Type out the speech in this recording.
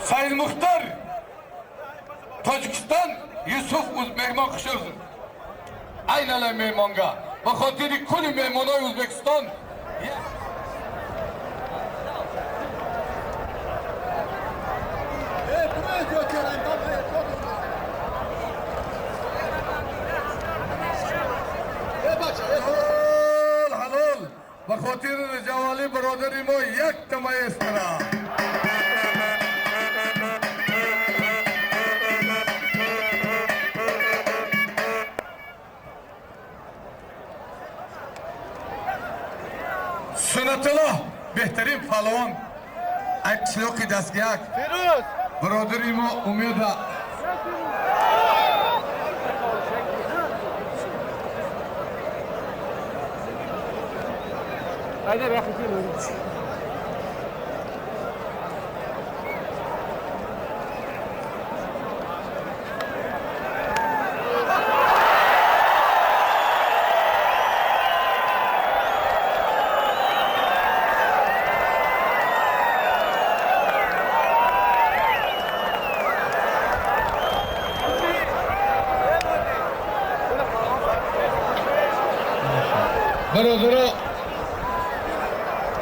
Саидмухтор, Тоҷикистон, Юсуф меҳмон хушуз. Айнала меҳмонга ба хотири кулли меҳмонои Ӯзбекистон. Ҳалол, ҳалол, ба хотири Раҷавалӣ бародари мо як маэстро. Сунатулло, беҳтарин паҳлавон ай қишлоқи Дастгияк, бародари мо Умеда. Бародаро.